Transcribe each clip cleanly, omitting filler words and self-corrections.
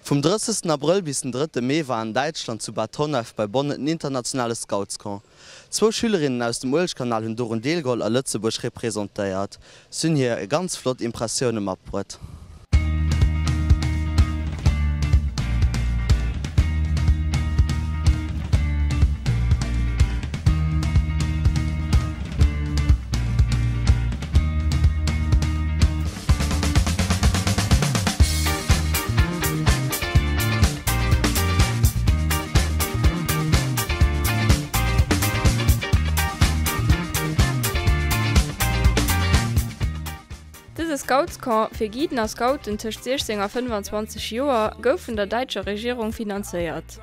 Vum 30 Abrëll bis den drëtte Mee war an Däitschland zu Bad Honnef bei Bonn en internationale Scoutscamp. Zwou Schülerinnen aus dem Uelechkanal hunn dorun deelgeholl a Lëtzebuerg representéiert. Si hunn hir ganz flott Impressioune matbruet. Dëse Scoutscamp fir Guiden a Scouten tëscht 16 a 25 Joer gouf vun der däitscher Regierung finanzéiert.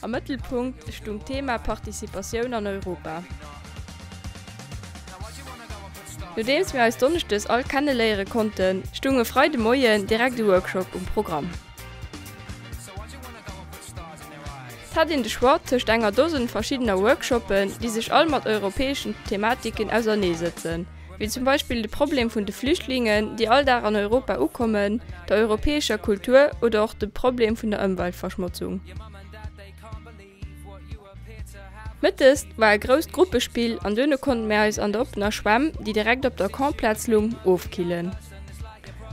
Am Mëttelpunkt stung d'Thema Participatioun an Europa. Nodeems mir eis Donneschdes all kenneléiere konnten, stung e Freide Moien direkt e Workshop um Programm. Et hat een de Choix tëscht enger Dosen verschiddener Workshoppen, déi sech all mat europäeschen Thematiken ausernee sëtzen, wéi zum Beispill de Problem vun de Flüchtlingen, déi all Dag an Europa ukommen, der europäescher Kultur oder och de Problem vun der Ëmweltverschmotzung. Mëttes war e grousst Gruppespill an duerno konnten mär eis an der oppener Schwämm, déi direkt op der Campplaz lung, ofkillen.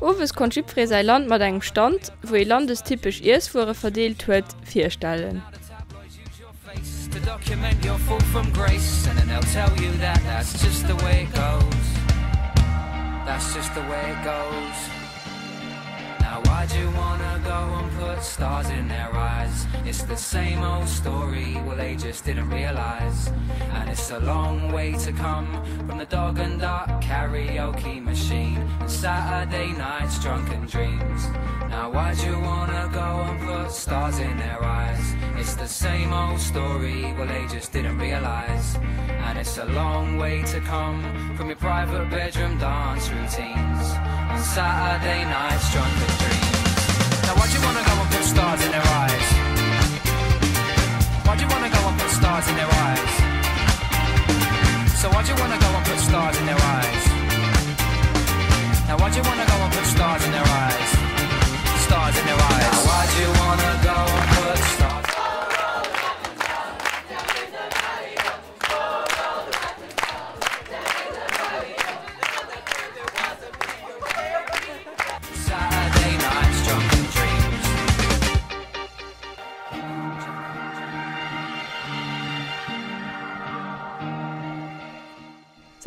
Owes konnt jiddweree säi Land mat engem Stand, wou ee landestypesch Iesswuere verdeelt huet, virstellen. Now why'd you wanna go and put stars in their eyes? It's the same old story, well they just didn't realise And it's a long way to come from the dog and duck karaoke machine And Saturday nights drunken dreams Now why'd you wanna go and put stars in their eyes? It's the same old story, well they just didn't realise And it's a long way to come from your private bedroom dance routines On Saturday nights drunken dreams Now why'd you wanna go and put stars in their eyes? Why'd you wanna go and put stars in their eyes? So why'd you wanna go and put stars in their eyes? Now why'd you wanna go and put stars in their eyes? Stars in their eyes Now why'd you wanna go and put stars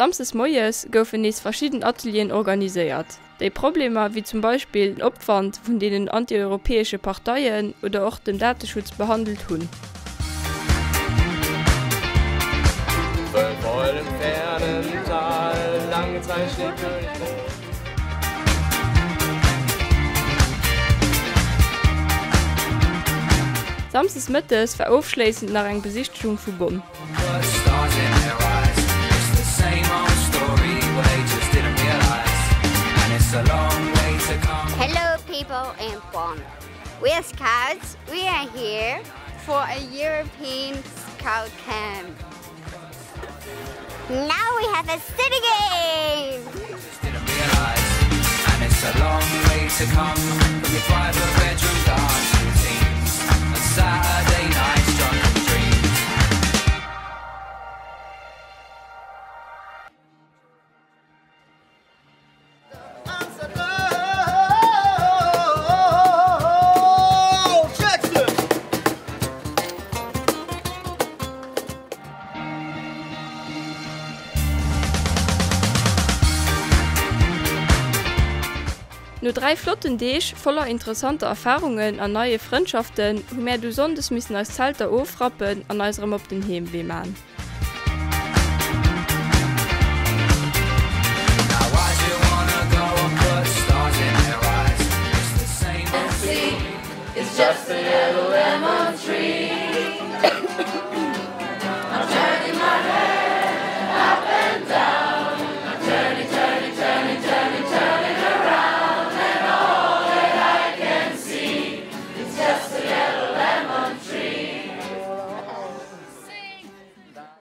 Samsdes moies goufen nees verschidden Atelieren organiséiert, déi Problemer wéi zum Beispill den Opwand vun deenen antieuropäesche Parteien oder och den Dateschutz behandelt hunn. Samsdes mëttes war ofschléissend nach eng Besichtegung vu Bonn. Hello people in Bonn. We are scouts. We are here for a European Scout Camp. Now we have a city game! No 3 flotten Deeg voller interessanter Erfarungen an neie Frëndschaften hu mär du Sonndes missen eis Zelter ofrappen an eis erëm op den Heemwee man.